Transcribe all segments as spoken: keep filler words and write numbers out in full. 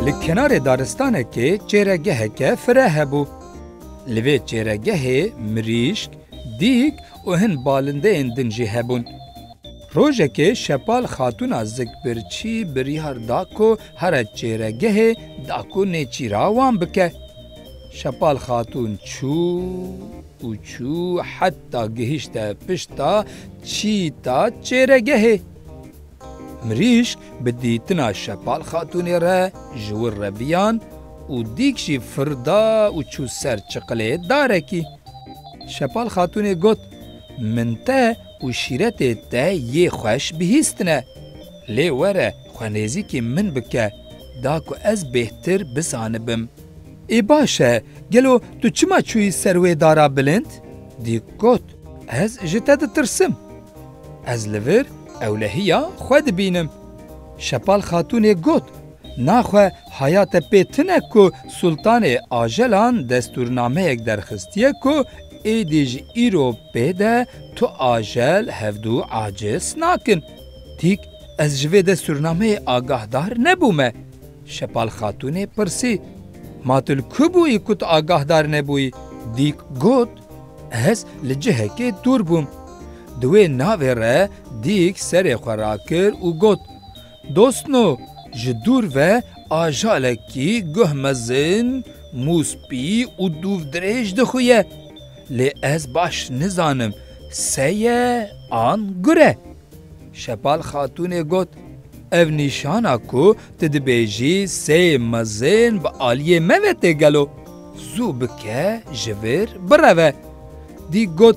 Li kenarê daristanekê çêregeheke fireh hebû. Li vê çêregehê mirîşk, dîk û hin balindeyên din jî hebûn. Rojekê Şepal Xatûna zikbirçî biryar da ku here çêregehê da ku nêçîra wan bike. Şepal Xatûn çû û çû heta gihîşte pişta çîta çêregehê. Mirîşk bi dîtina Şepal Xatûnê re ji wir re viyan û dîk jî fir da û çû ser çiqilê darekî. Şepal Xatûnê got, "Min te û şîretê te yê xweş bihîstine. Lê were xwe nêzîkî min bike, da ku ez bêhtir bizanibim." "Ê baş e, gelo tu çima çûyî ser wê dara bilind?" Dîk got, "Ez ji te ditirsim. Ez li vir ewlehiya xwe dibînim." Şepal Xatûnê got, "Naxwe haya te pê tune ku Sultanê Ajelan destûrnameyek derxistiye ku êdî ji îro pê de tu Ajel hevdû aciz nakin." Dîk, "Ez ji vê destûrnameyê agahdar nebûme." Şepal Xatûnê pirsî, "Ma tu li ku bûyî ku tu agahdar nebûyî?" Dîk got, "Ez li cihekê dûr bûm." Di wê navê re dîk serê xwe rakir û got, "Dostno, ji dûr ve ajalekî guh mezin, mûspî û dûv dirêj dixuye. Lê ez baş nizanim se ye an gur e." Şepal Xatûnê got, "Ev nîşana ku tu dibêjî seyê mezin bi aliyê me ve tê gelo? Zû bike ji vir bireve." Dîk got,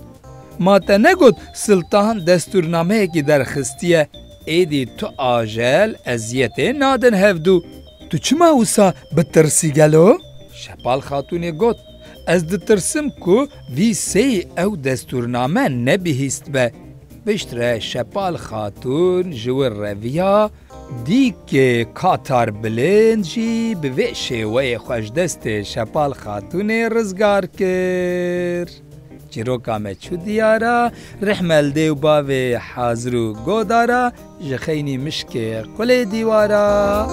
"Ma te negot Siltan destûrnameyekî derxistiye, êdî tu Ajel eziyetê nadin hevdû. Tu çima wisa bitirsî gelo?" Şepal Xatûnê got, "Ez ditirsim ku vî seyî ew destûrname nebihîstbe." Piştre Şepal Xatûn ji wir reviya, dîkê Katar Bilind jî bi vê şêweyê xwe ji destê Şepal Xatûnê rizgar kir. Çîroka me çû diyara, rihme li dê û bavê hazir û godara, ji xeynî mişkê qulê dîwara.